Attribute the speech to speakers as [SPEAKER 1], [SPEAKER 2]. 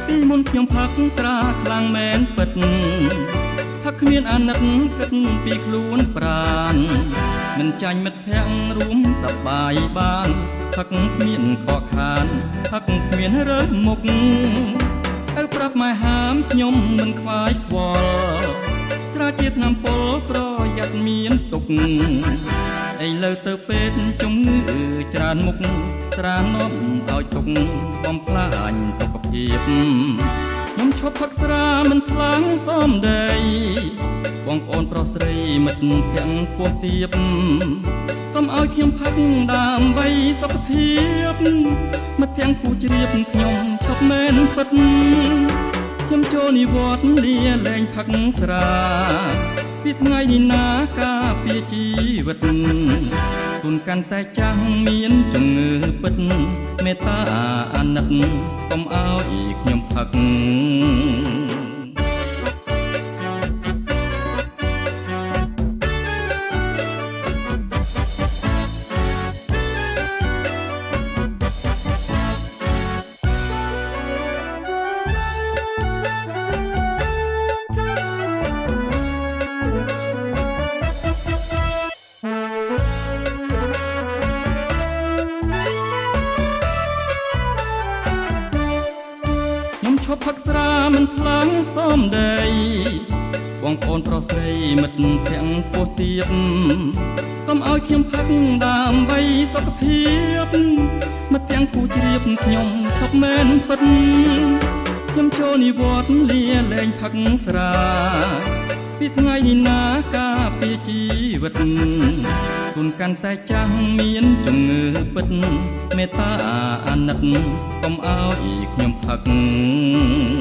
[SPEAKER 1] ពីមុនខ្ញុំផឹកស្រាខ្លាំងមែនពិតថាគ្មានអាណិតគិតពីខ្លួនប្រានមិនចាញ់មិត្តភក្តិរួមសប្បាយបានផឹកគ្មានខកខានផឹកគ្មានរើសមុខឪប្រាប់ម៉ែហាមខ្ញុំមិនខ្វាយខ្វល់ស្រាជាថ្នាំពុលប្រយ័ត្នមានទុកឥឡូវទៅពេទ្យជំងឺច្រើនមុខស្រានាំឲ្យទុកបំផ្លាញសុខភាពខ្ញុំឈប់ផឹកស្រាមិនខ្លាំងសំដីបងប្អូនប្រុសស្រីមិត្តភក្តិពោះទៀបសូមឲ្យខ្ញុំផឹកដើម្បីសុខភាពមិត្តភក្តិពូជ្រាបខ្ញុំឈប់មែនពិតខ្ញុំចូលនិវត្តន៍លាលែងផឹកស្រាពីថ្ងៃនេះណាការពារជីវិតទុនកាន់តែចាស់មានជំងឺពិតមេត្តាអាណិតកុំឲ្យខ្ញុំផឹកខ្ញុំឈប់ផឹកស្រាមិនខ្លាំងសំដីបងប្អូនប្រុសស្រីមិត្តភក្តិពោះទៀបសូមឲ្យខ្ញុំផឹកដើម្បីសុខភាពមិត្តទាំងគូជ្រាបខ្ញុំឈប់មែនពិតខ្ញុំចូលនិវត្តន៍លាលែងផឹកស្រាពីថ្ងៃនេះណាការពារជីវិតទុនកាន់តែចាស់មានជំងឺពិតមេត្តាអាណិតកុំឲ្យខ្ញុំផឹក។